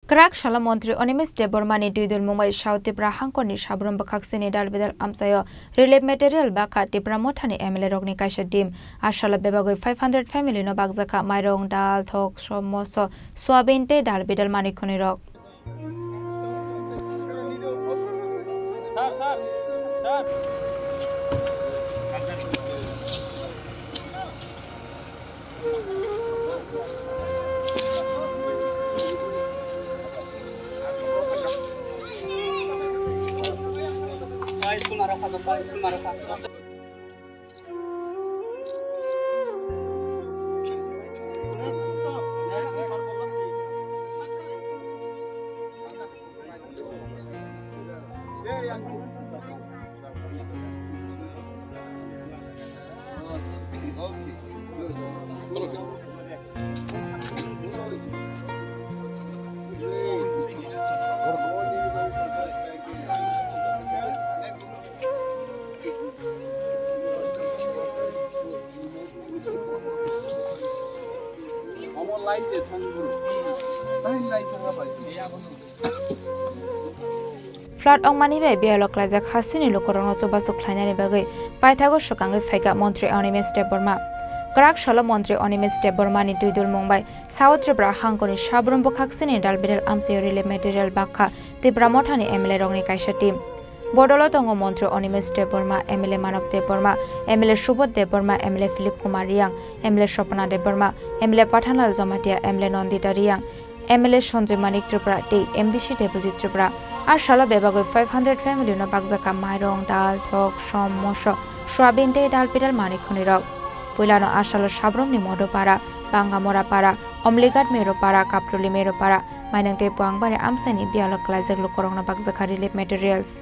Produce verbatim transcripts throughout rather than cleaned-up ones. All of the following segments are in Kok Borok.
Kwrak salo Montri Animesh Debbarma ni twi dulmung bai South Tripura hangkor ni Sabrum bwkhak sini dal bidal amchaio relief material bakha Tipra Motha ni M L A rok ni kaisa team. A salo bebagwi five hundred family no bakjakha mairong, dal, thok, som, moso, soyabin tei dal bidal manwi khwnwi rok. Flood wngmani bai biyalo klaijak hasteni lukurokno chubachu khlainani bagwi paithago swkangwi phaikha Montri Animesh Debbarma. Kwrak salo Montri Animesh Debbarma ni twi dulmung bai South Tripura hangkoni Sabrum bwkhak sini dal bidal amchaio relief material bakha Tipra Mothani M L A rokni kaisa team. Bodolo tongo Montri Animesh Debbarma, M L A Manav Debbarma, M L A Subodh Debbarma, M L A Philip Kumar Reang, M L A Swapna Debbarma, M L A Pathanlal Jamatia, M L A Nandita Reang, M L A Sanjoy Manik Tripura tei M D C Debojit Tripura. A salo bebagwi five hundred family no bakjakha mairong, dal, thok, som, moso, soyabin tei dal pidal manwi khwnwi rok. Puilano a salo Sabrumni Modopara, Bangamora Para, Omlighat Mero Para, Kapruli Mero Para, Mainang tei Puangbari amchaini biyalo klaijak lukurokno bakjakha relief materials.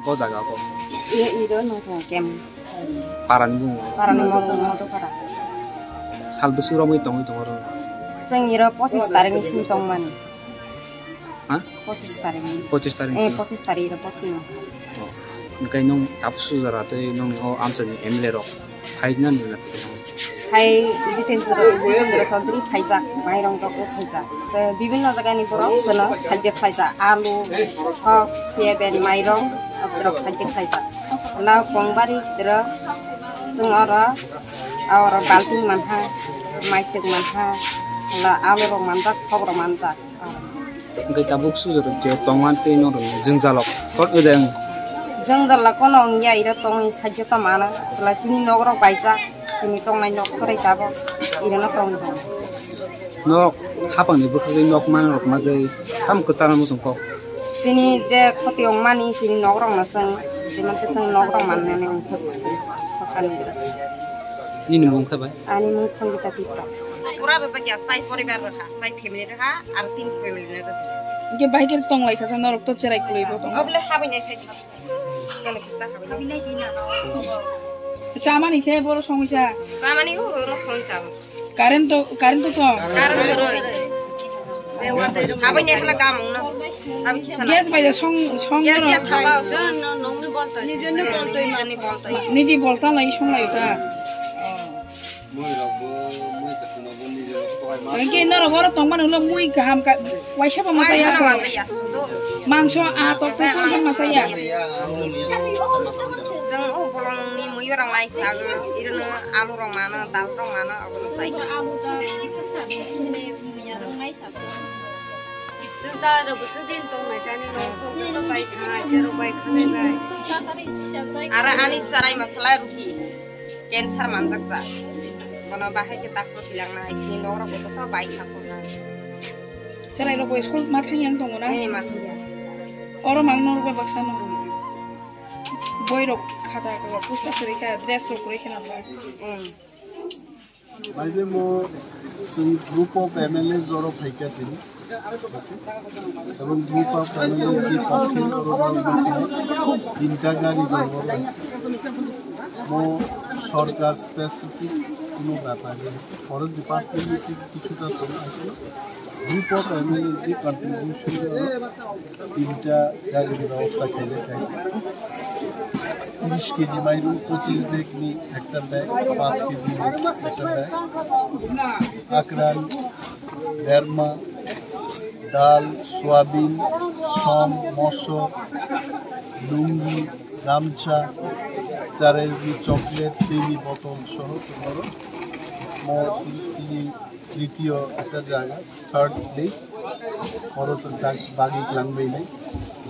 Bo jaga ko. Iya, iro no to kem. Parani bungo. Parani mo-, moto para. Sal bwswk romwi tongwi tongo ro. Chwng iro pochis tarik ni simi tongmani. Ha? Pochis tarik ni. Pochis tarik ni. Eh, pochis tarik iro poti. Oh. Hwnkhe nwng tabuk sujara tei nwng o amchaini M L A rok. Phaina nuna. Phai Jitendra, Jitendra Chaudhary phaijak, mairong rok phaijak. Se bibhinno jaga ni borok jono sajak phaijak, alu, thok, soyabin, mairong, rok sajak phaijak. La Kongbari tero, chwng oro, oro balting manha, maitwk manha, la alu rok manjak, thok rok manjak. Hwnkhe tabuk sujaro je tongma tei norok jwngjalok kot edeng. Jwngjalok kono wngya, iro tongwi sajjo tamo ano. Chwla chini nok rok baijak, chini tongnai nok kwrwi tabok, irono tongwi tongo. Norok hapangni bwkhagwi nok manrok magwi tamo kwcharo muchung kok. Chini je khoti wngmani chini nok rokno chwng, chini nok rok mannani wngthok, sokani. Nini mung khe bai? Ani mung Songita Tripura. Pura rwjak ya, sai poribar rwkha, sai family rwkha, ar tin family rwkha. Hwnkhe bahai khe tong lai kha sa, norok to cherai khului bo tong. Obole habwi nai khai. Kene kisa habwi nai. Chamani khe boro songwi sa. Chamani uro no songwi sa. Current to, current to tong. Current roi. Habwi nai khala kam ungno. Habwi kisa na. Gas bai da song, song gas ro. Ya thaba. Nijeni boltoi. Niji bolta lai song lai ta. Hwnkhe norok oro tongmani ulo mui kaham ka, waisa bo masa ya. Waisa bo masa ya, sudo. Mangso a tok tok tok masa ya. Chwng o bolongni mui rok lai sago, irono alu rok mano, dal rok mano, abono sai. Chwng ta aro bwswk din tong nai jani no, tong bai kha, jero bai kha nai bai. Ara ani charai masala ruki. Cancer manjak jak. Bono bahai khe daktor tilang nai, chini nok rok bo joto bai kha song nai. Chwrai rok bo school ma thang yang tongo na? Eh, ma thang yang. Oro mang norok bai baksa no. Boi rok khata rok pusta kwrwi kha, dress rok kwrwi khe nang ba. Hmm. Bai de mo chwng group of M L A joro phai kha tini. Ebong group of family ni pokhe oro tinta gari tongo. Mo sorkar specific kuno bepar forest department ni kichuta tongo. Group of family ni contribution oro tinta gari ni bebosta khailai kha. Tris kg mairum, pochis bag ni ekta bag, panch kg ni ekta bag, akran, derma, dal, soyabin, som, mosok, lungi, gamcha, charerni chocolate, tei ni botol soho tongo. Mo chini tritiyo ekta jaga, third place, oro chwng tak bagwi twlangbainai.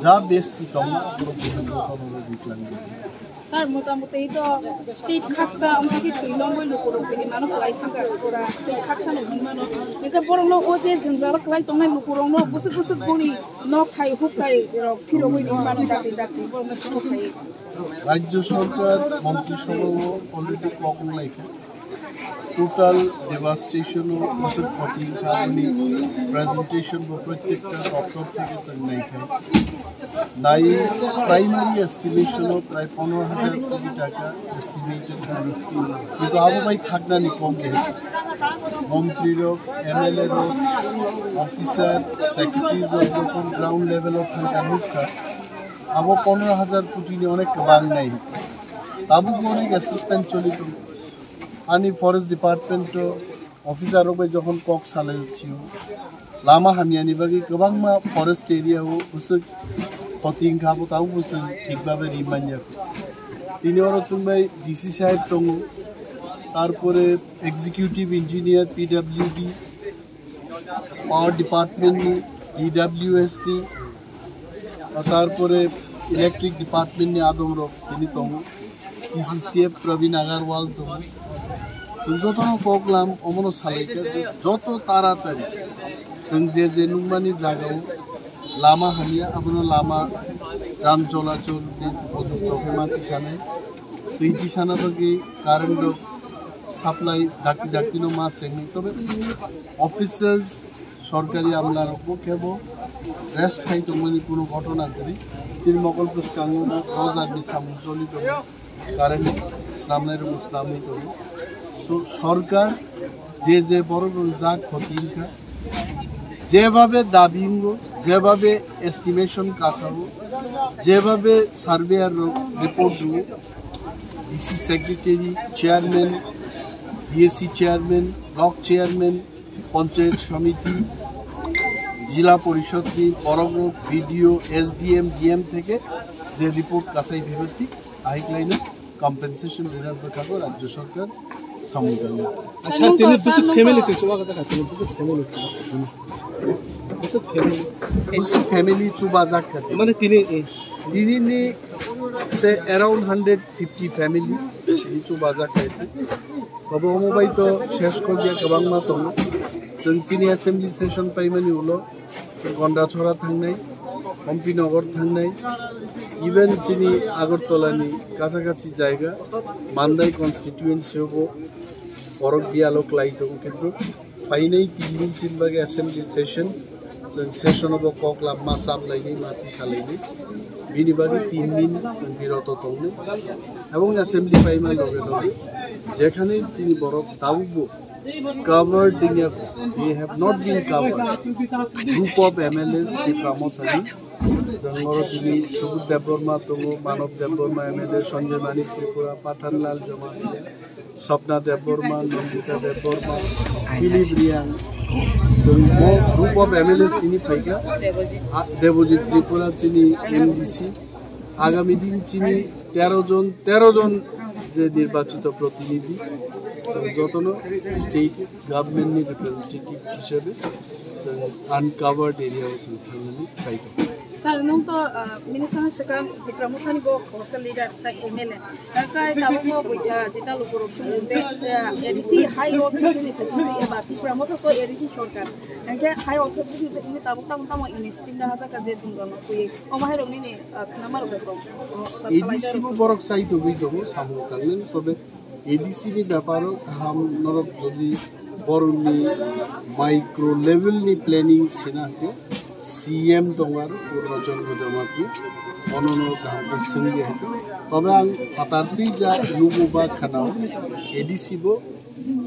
Ja besti tongma, oro chwng jotono rwgwi twlangbainai. Sir, motamoti to state khaksa wngkha khe twi longwi lukurok tini mano kwlai thangkha pura state khaksa no hwnmano. Hingkhe borokno o je jwngjalo kwlai tongnai lukurokno bwswk bwswk boni nok thai huk thai rok phirogwi ringmano dakti dakti borokno sohor khai. Rajya Sarkar Montri Sabhao already kok wnglaikha. Total devastation o bwswk khoti wngkha aboni presentation bo prottekta doptor theke chwng naikha. Nai primary estimation o prai pondro hajar koti taka estimated wngkha. Kintu abo bai thaknani kom de. Montri rok, M L A rok, officer, secretary rok jokhon ground level o thangkha nukha, abo pondro hajar koti ni onek kwbang nai. Tabuk bo onek assistance choli tongo. Ani forest department o officer rok bai jokhon kok salai sio, lama hamya ni bagwi kwbangma forest area o bwswk khoti wngkha, abo tabuk bo chwng thik babe ri manya. Tini oro chwng bai D C saheb tongo, tarpore executive engineer P W D, power department ni, D W S ni, tarpore electric department ni adong rok tini tongo, P C C F Praveen Agarwal tongo. Chwng jotono koklam omono salaikha je joto taratari chwng je je nungmani jagao lama hamya, abono lama jam cholachol ni upojukto khe ma tisanai, twi tisana bagwi current rok supply dakti dakti no ma chengwi. Tobe officials, sorkari amla rok bo khe bo rest khai tongmani kuno ghotona kwrwi. Chini mokol bwskango bo rojar ni samung choli tongo, current snamnai rok bo snamwi tongo. So, sorkar je je borok rok jak khoti wngkha, jebabe dabi wngo, jebabe estimation kasao, jebabe surveyor rok report rwo, D C secretary, chairman, D A C chairman, block chairman, panchayat samiti, jila porishod ni borok rok, B D O, S D M, D M theke je report kasai phaiba thik ahik laino compensation rinar bwkhago rajya sorkar samung tango. Acha, tini bwswk family se chuba kha, tini bwswk family. Bwswk family. Bwswk family chuba jak kha. Mane tini, eh, tini ni se around hundred fifty families tini chuba jak kha. Tobo omo bai to shesh kok ya kwbangma tongo. Chwng chini assembly session paimani ulo Gondachora thangnai, Hampinagar thangnai, even chini Agartala ni kacha kachi jaiga, Mandai constituency o bo borok biyalo kwlai tongo, kintu phainai tin din chini bagwi assembly session, chwng session o bo kok labma chap lainai, ma tisa lainai, bini bagwi tin din chwng biroto tongnai, ebong assembly paima loge loge jekhane chini borok tabukbo covered wngya, they have not been covered. Group of M L As, Tipra Mothani, jang oro tini Subudh Debbarma tongo, Manav Debbarma M L A, Sanjay Manik Tripura, Pathan Lal Jamatia, Sapna Debbarma, Nandita Debbarma, Philip Reang. Jang bo group of M L As tini phaikha. A, Debojit Tripura chini M D C. Agami din chini tero jon, tero jon je nirbachito protinidhi, chwng jotono state government ni representative hisabe chwng uncovered area o chwng thangnani chai tongo. Sir, nwng to, ah, minister ni swkang Tipra Mothani bo khoroksa leader tai M L A. Tei tabukbo buitha jeta lukurok sumung tei, ah, A D C hai o thwngthwngni thwngthwngni eba Tipra Motha ko A D C sorkar. Hingkhe hai o thwngthwngni thwngthwngni tabuk tamo tamo initiative na hajak ka je jwngjal no twiwi. Omo hai rok nini, ah, khwnama rok rok, oh, A D C salai bo rok. Borok chai togwi tongo, samung tangnani, tobe A D C ni beparo kaham norok jodi borokni micro level ni planning sina hwnkhe C M tongo aro Purno Chandra Jamatia, bono norok kaham khe swngya hwnkhe. Tobe ang phatar twi ja nugo ba khana o A D C bo,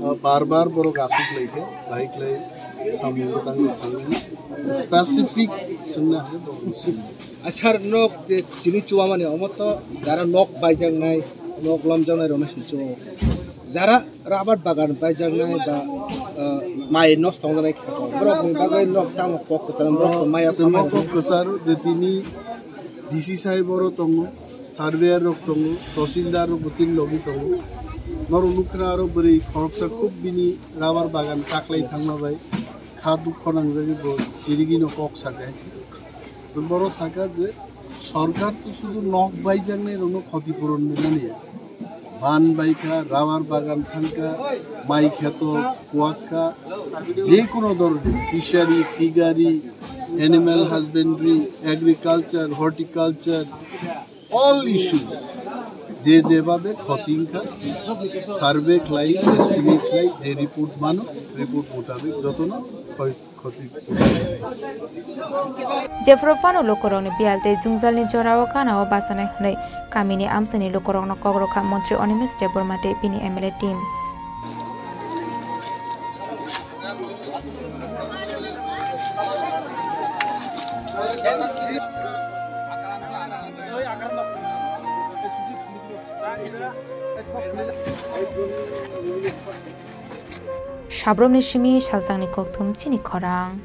ah, bar bar borok aswk lai khe, bahai khlai samung tangwi thangnani specific swngna hwnkhe borokni swngya. Sir, nok je tini chuwamani omo to jara nok baijaknai, nok lomjaknai rokno se chuwo. Jara rabar bagan baijaknai ba, ah, mai nosto wngnai khe borokni bagwi nok tamo kok kwcharo, borok to maya Chwng khamai kok kwcharo je tini D C sahib oro tongo, surveyor rok tongo, tahsildar rok bo chini logi tongo. Norok nukha aro bwrwi khoroksa khub bini rabar bagan kaklai thangma bai kha dukho nangjagwi bo chirigino kok sakha. Boro sakha je sorkar to sudu nok baijaknai rokno khoti puron rinani ya. Ban baikha, rabar bagan thangkha, mai kheto kuwakha, je kono dhoroner fishery, piggery, animal husbandry, agriculture, horticulture, all issues je jebabe khoti wngkha, survey khlai, estimate khlai, je report mano, report mutabik jotono khoi-, khoti. Jephuru phano lukurokni biyal tei jwngjalni jorao ganao bachanai hwnwi kamini amchaini lukurokno kok rwkha Montri Animesh Debbarma tei bini M L A team. Sabromni simi salsangni kokthum chini khorang.